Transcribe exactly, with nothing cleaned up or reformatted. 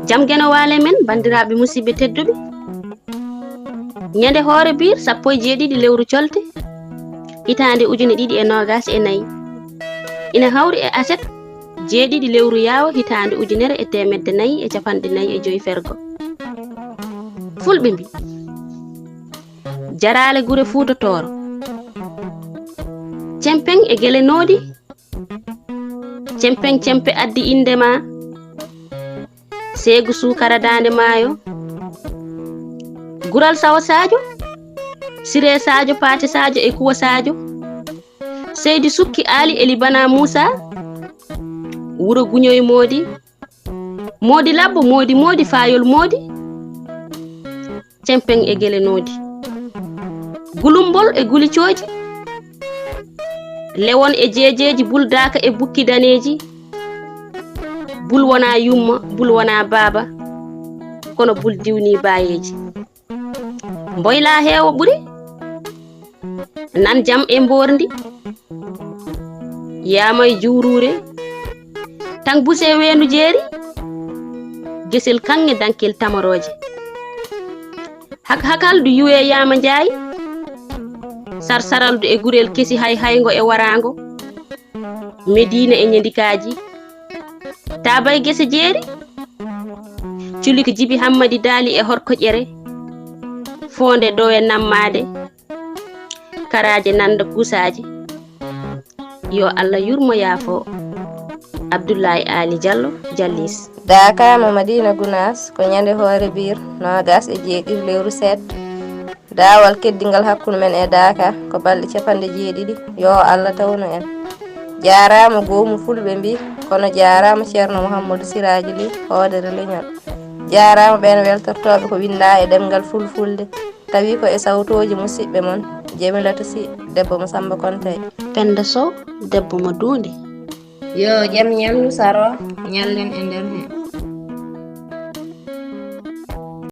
Jam genowaale men, banndiraaɓe musidɓe tedduɓe. Ñande hoore biir sappo e jeeɗiɗi lewru colte, hitaande ujune ɗiɗi e noogas e nayi. Ina hawri e aset jeeɗiɗi lewru yaawo hitaande ujunere e teemedde nayi e capanɗe nayi e joy fergo. Fulɓe mbi, jaraale gure Fuuta Tooro. Cempeŋ e gele noodi. Cempeŋ cempe addi innde ma. Seegu suukara daande maayo. Gural Sawo Saajo. Siree Saajo, Paate Saajo e Kuwa Saajo. Seydi Sukki Aali e Libana Muusa. Wuro Guñoy Moodi. Moodi Labbo, Moodi Moodi, Faayol Moodi. Cempeŋ e gele noodi. Gulumbol e gulicooji. Lewon e jeejeeji, Bul Daaka e Bukki Daneeji. Bul wonaa yumma, Bul wonaa baaba, kono Bul diwnii baayeeji. Mboylaa heewo ɓuri. Nan jam e mboorndi. Yaama e juuruure. Tan buse weendu jeeri. Gesel kaŋŋe dankel tamarooje. Hak hakaldu yuwe Yaama Njaay. Sarsaraldu e gurel kesi hay hayngo e waraango. Mediina e ñandikaaji. Taabay gese jeeri. Culik Jibi Hammadi Daali e horko ƴere. Foonde dowe nammaade. Karaaje nanda kuusaaje. Yo Allah yurmo yaafo. Abdullahi Ali Jallo, Jallis. Daaka mo Madina Gunaas ko ñande hoore biir noogas e jeeɗiɗi lewru seet. Daawal keddingal hakkunde men e Daaka ko balɗe capanɗe jeeɗiɗi. Yo Allah tawnu en. Jaaraama goomu fulɓe mbi, kono jaaraama Ceerno Muhammadu Siraaji Li, hoodere leñol. Jaaraama ɓeen weltortooɓe ko winndaa e ɗemngal fulfulde, tawi ko e sawtooji musiɓɓe mon, Jamilatu Si, debbo mo Samba Kontey. Penda Sow, debbo mo Duunde. Yo jam ñallu saro, ñallen e nder heen.